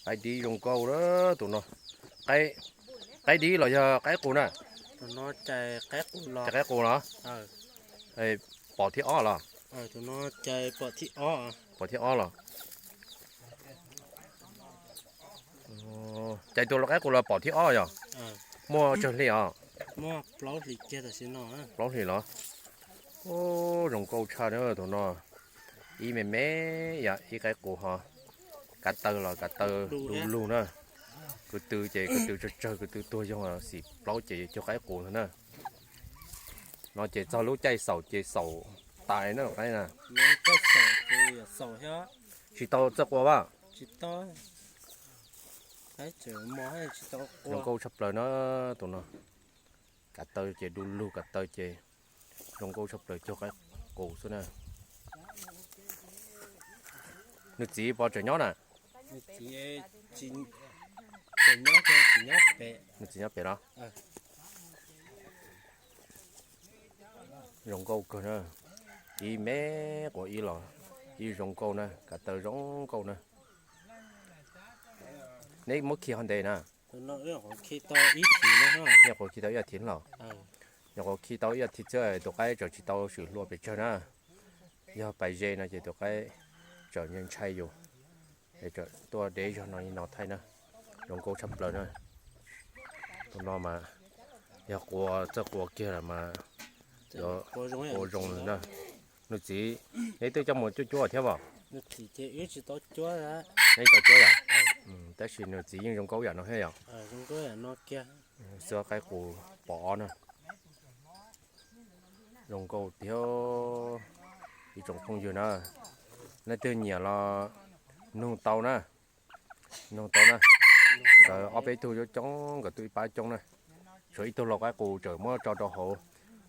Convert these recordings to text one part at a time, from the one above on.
Qaib dib zoo nkauj na tus no. Qaib dib los yog qaib qus na? Cov qaib qus los? Pom thib ob los? Pom thib ob los? Cais tus qaib qus los pom thib ob yog? Muaj tsawg hli os? Plaub hlis los? Zoo nkauj tshaj na tus no. Ib me me yom, ib qaib qus ho. Kav taw los kav taw du lug na. Ko tw ces ko tw tsawg tsawg, ko tw tuag yoog xim plaub ces cuag qaib qus ntag na. No ces txog lub caij xaum ces xaum tais na qaib na. Tsis tau txawj qua as? Zoo nkauj tshaj plaws na tus no. Kav taw ces du lug, kav taw ces zoo nkauj tshaj plaws, cuag qaib qus xwb na. Nws txiv puas tseem nyob na? Nws txiv nyob pem los? Zoo nkauj kawg na. Ib me qua ib los, ib zoo nkauj na, kav taw zoo nkauj na. Neb muab khi ho ntev na? Nyuam qhuav khi tau ib as thiv los? Nyuam qhuav khi tau ib as thiv xwb tus qaib tseem tsis tau swm hlua pes tsawg na. Yog pais ze no ces tus qaib tseem ntshai yus, es tuaj deb zog no li no thaij na. Zoo nkauj tshaj plaws na. Tus no mas yog qua, txawj qua kiag los mas yuav qua zoo na. Nws txiv neb twb coj mus cuab cuab thiab os? Neb tau cuab yom? Tab sis nws txiv yeej zoo nkauj yam no thiab yom? Xwb qaib qus pom ob na. Zoo nkauj tiag. Ib tsoom phooj ywg na, leej twg nyiam los nug tau na, nug tau na. Nkawd ob peb tug coob coob, nkawd tuaj ib pab coob na. Tshuav ib tug lau qaib qus tseem muab tso rau hauv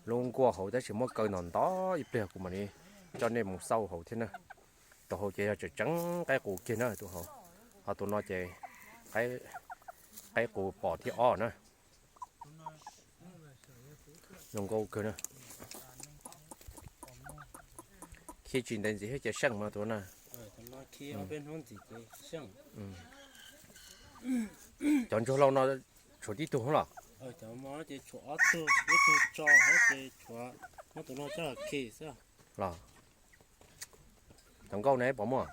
lub nkuaj hauv tab sis muab kaw ntau ntau ib pliag kuv mam li coj nej mus xauj hauv thiab na. Tus hauv ces yog tseem tseeb qaib qus kiag na tus hauv. Ho tus no ces qaib qus pom thib ob na. Zoo nkauj kawg na. Khi tsis ntev ntxiv thiab ces seej mas tus na. Cov ntsuag lau no tshuav tib tug los? Los, cov nkauj ne puas muaj?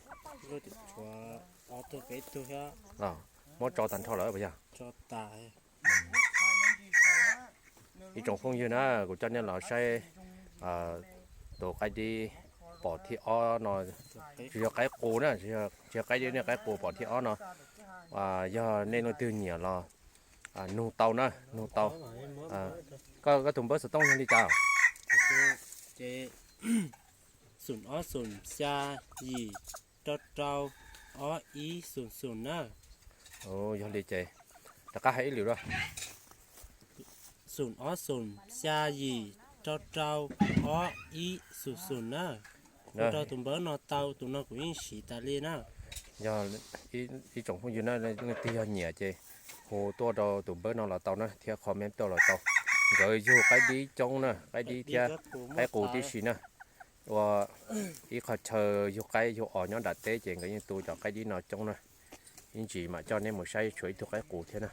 Los, muab tso tag nrho lawm puas yog? Ib tsoom phooj ywg na, kuv coj nej los saib tus qaib dib pom thib ob no, tsis yog qaib qus na, tsis yog qaib dib, qaib qus pom thib ob no. Yog nej leej twg nyiam los nug tau na, nug tau. Koj tus npawb xov tooj yog li cas? Xoom ob xoom xya yim rau rau ob ib xoom xoom na. Yog li ces rov qab hais ib lwm dua. Xoom ob xoom xya yim rau rau ob ib xoom xoom na. Hu rau tus npawb no tau, tus no kuv yeej siv tas li na. Yog ib tsoom phooj ywg na, leej twg yog nyiam ces hu tuaj rau tus npawb no los tau na, thiab comment tuaj los tau. Nkawd yug qaib dib coob na, qaib dib thiab qaib qus tib si na. Ua ib qho chaw yug qaib yug os nyob nram teb ces nkawd yeej tu cov qaib dib no coob na. Ib ntsis mam coj nej mus saib tshuav ib tug qaib qus thiab na.